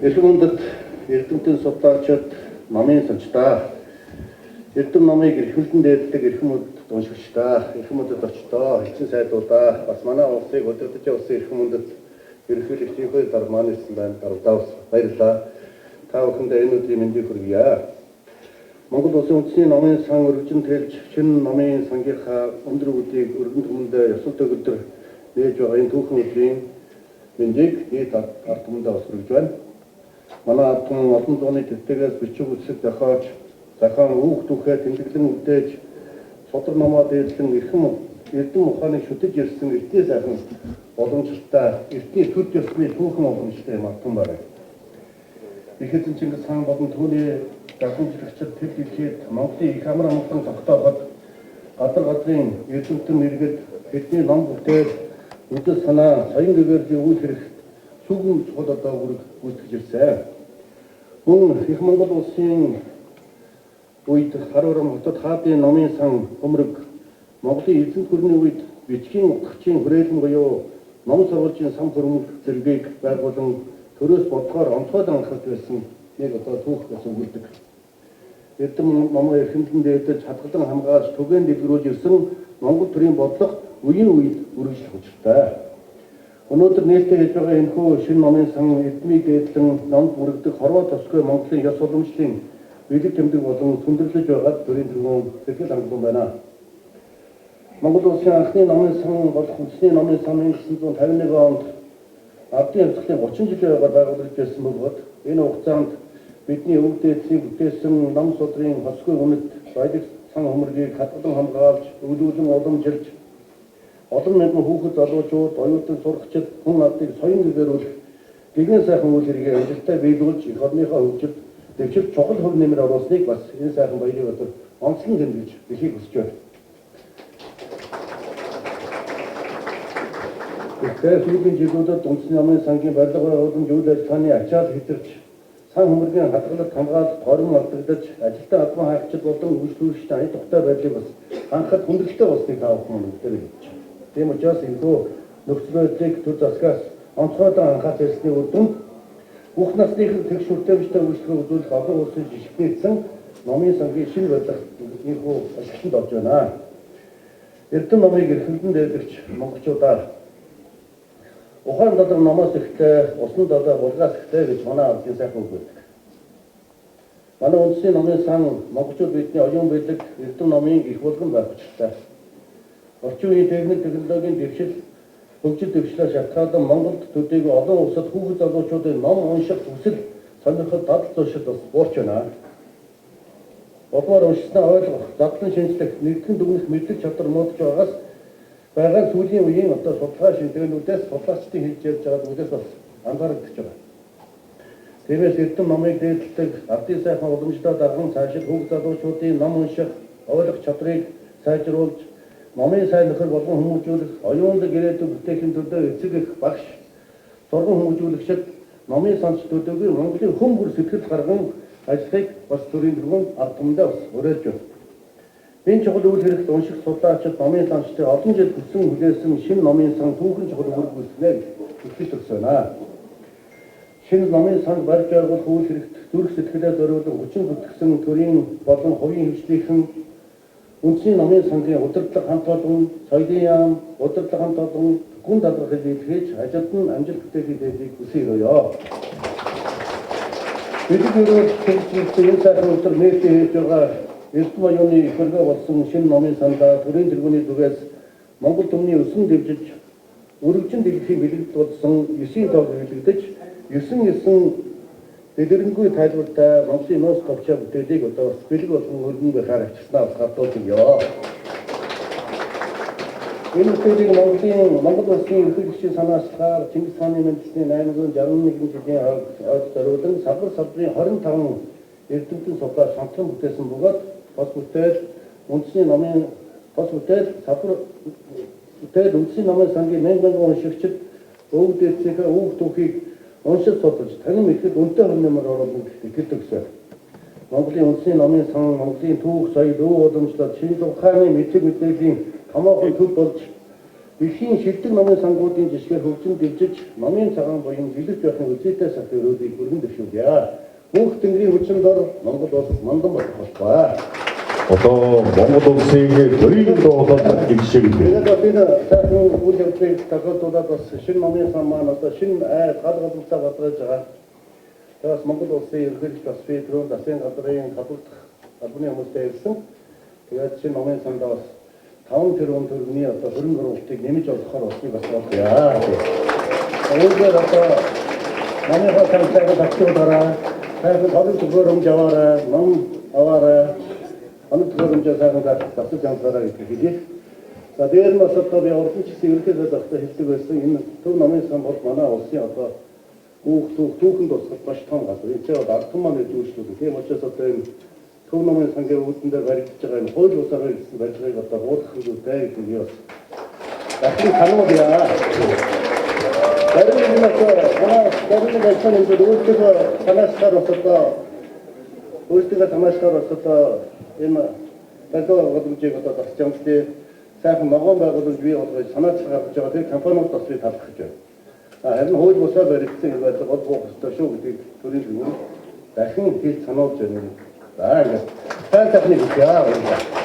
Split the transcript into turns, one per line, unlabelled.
Эрхэм хүндэт эрдэмтэн судлаачид, номын санчдаа. Эрдэм номыг эрхэмлэн дээдэлдэг эрхэм хүндэт уншигчдаа, эрхэм хүндэт очдоо, элчин сайдуудаа, бас манай улсыг удирдах явсан эрхэм хүндэт ерөнхийлөгчийн хоёр дарга маань ирсэн байна. Даргадаа баярлалаа. Та бүхэндээ энэ өдрийн мэндийг хүргье. Монгол Улсын үндэсний номын сан өргөжин тэлж, шинэ номын сангийнхаа өндөр үүдийг өргөн түмэндээ ёсол төгөлдөр нээж байгаа энэ түүхэн өдрийн мэндийг нийт ард түмэндээ бас хүргэж байна. Манай ард түмэн олон зууны тэтгэгээс бичиг үсэг зохиож, зохион үүх түүхээ тэмдэглэн үлдээж, судар номоо дээдлэн эрхэм эрдэм ухааныг шүтэж ирсэн эртний сайхан боломжтой, эртний төр ёсны түүхэн боломжтой юм ард түмэн байна. Их эзэн Чингис хаан болон түүний дагамжлагчид тэл дэлхийд Монголын их амар амгалан тогтооход газар газрын эрдэмтэн иргэд тэдний ном бүтээл, үзэл санаа, соён гэгэрлийн үйл хэрэгт сүүгэн чухал одоо үүрэг гүйцэтгэж ирсэн. Мөн их Монгол улсын үед хар урам хотод хаадын номын сан хөмрөг, Монголын эзэнт гүрний үед бичгийн утгачийн хүрээлэн буюу ном сурвалжийн сан хөрөмг зэргийг байгуулан төрөөс бодлогоор онцгойлон анхаарч байсан нэг одоо түүх бас өгүүлдэг. Эрдэм номоо эрхэмлэн дээдэж, хадгалан хамгаалж, түгээн дэлгэрүүлж ирсэн Монгол төрийн бодлого үеийн үед үргэлжлэх учиртай. Өнөөдөр нээлттэй хийж байгаа энэхүү шинэ номын сан эрдмийг дээдлэн номд бүрэгдэх хорвоо тосгүй Монголын ёс уламжлалын бэлэг тэмдэг болон хүндрэлж байгаад төрийн тэргүүн сэтгэл хангалуун байна. Монгол улсын анхны номын сан болох үндэсний номын сан 1951 онд Ардын хувьсгалын 30 жилийн хуваар байгуулагдаж байсан бөгөөд энэ хугацаанд бидний өвөг дээдсийг бүтээсэн ном судрын хосгүй үнэт баялаг сан хөмрөгийг хадгалан хамгаалж, өвлүүлэн уламжилж, олон мянган хүүхэд залуучууд, оюутан сурагчид хүн ардыг соён гэгэрүүлэх гэгэн сайхан үйл хэрэгээ амжилттай биелүүлж эх орныхоо хөгжилд дэвшил чухал хөв нэмэр оруулсныг бас энэ сайхан баярын өдөр онцлон тэмдэглэж хэлхийг хүсэж байна. Тэгэхээр сүүлийн жилүүдэд үндэсний номын сангийн барилга байгууламж үйл ажиллагааны ачаал хэтэрч, сан хөмрөгийн хадгалалт хамгаалалт хорон алдагдаж, ажилтан албан хаагчид болон үйлчлүүлэгчдийн аян тухтай байдлыг бас хангахад хүндрэлтэй болсныг та бүхэн бүгдээр хэлж байна. Тийм учраас энэхүү нөхцөл байдлыг төр засгаас онцгойлон анхаарч ирсний үр дүнд бүх насныхан тэгш хүртээмжтэй үйлчлэгээ үзүүлэх олон улсын жишгдээдсэн номын сангийн шинэ барилга энэхүү ашиглалтанд орж байна. Эрдэм номыг эрхэмлэн дээдэгч монголчуудаа ухаан далга номоос ихтэй, усан далга булгаас ихтэй гэж манай ардын сайхан үг байдаг. Манай үндэсний номын сан монголчууд бидний оюун бэлэг эрдэм номын их болгон байх учиртай. Орчин үеийн техник технологийн дэвшил хөгжил дэвшлээр шалтгаалan Монголд төдийгүй олон улсад хүүхэд залуучуудын ном унших хүсэл сонирхол дадал зуршил бас буурч байна. Улмаар уншсанаа ойлгох, задлан шинжлэх, нэгтгэн дүгнэх мэдлэг чадвар муудаж байгаас байгаа сүүлийн үеийн одоо судалгаа шинжилгээнүүдээс судлаачдын хэлж ярьж байгаа зүйлээс бас анзаарэгдэж байгаа. Тиймээс эрдэм номыг дээдэлдэг ардын сайхан уламжлалаа даган цаашид хүүхэд залуучуудын ном унших, ойлгох чадрыг сайжруулж, номын сайн нөхөр болгон хүмүүжүүлэх, оюунлаг ирээдүй бүтээхийн төлөө эцэг эх багш, сурган хүмүүжүүлэгчид номын санч төлөөгүй Монголын хүн бүр сэтгэл гарган ажлыг бас төрийн тэргүүн ард түмэндээ бас уриалж байна. Энэ чухал үйл хэрэгт унших судлаачид номын санчдыг олон жил хүссэн хүлээсэн шинэ номын сан түүхэн чухал үүрэг гүйцэтгэнэ гэж итгэж төгсөж байна. Шинэ номын санг барьж байгуулах үйл хэрэгт зүрх сэтгэлээ зориулан хүчин зүтгэсэн төрийн болон хувийн хөгжлийнхэн үндэсний номын сангийн удирдлага хамт олон, соёлын яам, удирдлага хамт олон гүн дадрахыг биелүүлж ажилд нь амжилт бүтээхийг дээдийг хүсэн өрөөё. Бид өрөөл төгссөн энэ сайхан өдөр нээлттэй хийж байгаа эрдэм оюуны их өргөө болсон шинэ номын сандаа төрийн тэргүүний зүгээс Монгол түмний өсөн дэвжиж өргөжин дэлхийн бэлэгдэл болсон 9-ийн тоог хэрэглэгдэж 9-9 дэлгэрэнгүй тайлбартай Монголын нууц товчоо бүтээлийг одоо бас бэлэг болгон өргөн байхаар авчирснаа бас гардуулж өгье. Энэ бүтээлийг Монгол улсын ерөнхийлөгчийн санаачлахаар Чингис хааны мэндэлсний 861 жилийн ойд зориулан салбар салбарын 25 эрдэмтэн судлаач хамтран бүтээсэн бөгөөд тос бүтээл үндэсний номын тос бүтээл салбар бүтээл үндэсний номын сангийн мянган мянган уншигчид өвөг дээдсийнхээ өвөг түүхийг уншиж судалж танин мэдэхэд үнэтэй хувь нэмэр оруулна гэдэгт итгэл төгсөө. Монголын үндэсний номын сан Монголын түүх соёл өв уламжлал шинжлэх ухааны мэдлэг мэдээллийн томоохон төв болж Дэлхийн шилдэг номын сангуудын жишгээр хөгжин дэвжиж номын цагаан буян гэлэрч байхын үзээтэй сат өрөөдийг өргөн дэвшүүлье. Мөнх Тэнгэрийн хүчин дор Монгол улс мандан болох болтугай.
Одоо Монгол улсыг төрийн дуулаад гიშгэлээ.
Тэгээд бас энэ сайхан үйл явдлыг тохиолдуулаад бас шинэ номын сан маань одоо шинэ ай гал галзуу бадраж байгаа. Тэгээд бас Монгол улсын ерөнхийлөгч бас би түрүүн засгийн газрын халдвардах албаны хүмүүстэй ярьсан. Тэгээд шинэ номын сандаа бас 5 тэрбум төгрөгийн одоо хөрөнгө оруулалтыг нэмж олгохоор болсныг бас бодлоо. Үүгээр одоо номынхаа сан сайхан татчихуулаарай. Сайхан олон төхөөрөмж аваарай, ном аваарай. Оног төхөөрөмжөө сайхан татаж амсаарай гэж хэлье. За дээр нь бас одоо би урд нь ч гэсэн ерөнхийдөө багтаа хэлдэг байсан. Энэ Төв номын сан бол манай улсын одоо үүх түүх түүхэн дурсгал маш том газар. Энэ чинь бол ард түмэн маань үйлчлүүлдэг. Тийм учраас одоо энэ Төв номын сангийн үүдэн дээр баригдаж байгаа энэ хууль бусаар баригдсан барилгыг одоо буулгах хэрэгтэй гэдэг нь бас дахин сануулъя. Зарим нэг нь одоо манай зарим нэг ажил нь өөрсдөө санаачлахаар бас одоо өөрсдөө санаачлахаар бас одоо энэ барилга байгууламжийг одоо засч амтлаа сайхан ногоон байгууламж бий болгож санаачлах гаргаж байгаа тэр компаниуд бас би талах гэж байна. Харин хууль бусаар баригдсан энэ барилга бол буух ёстой шүү гэдгийг төрийн зөв дахин хэлж сануулж байна. За ингээд сайн сайхныг хүсье. Баярлалаа.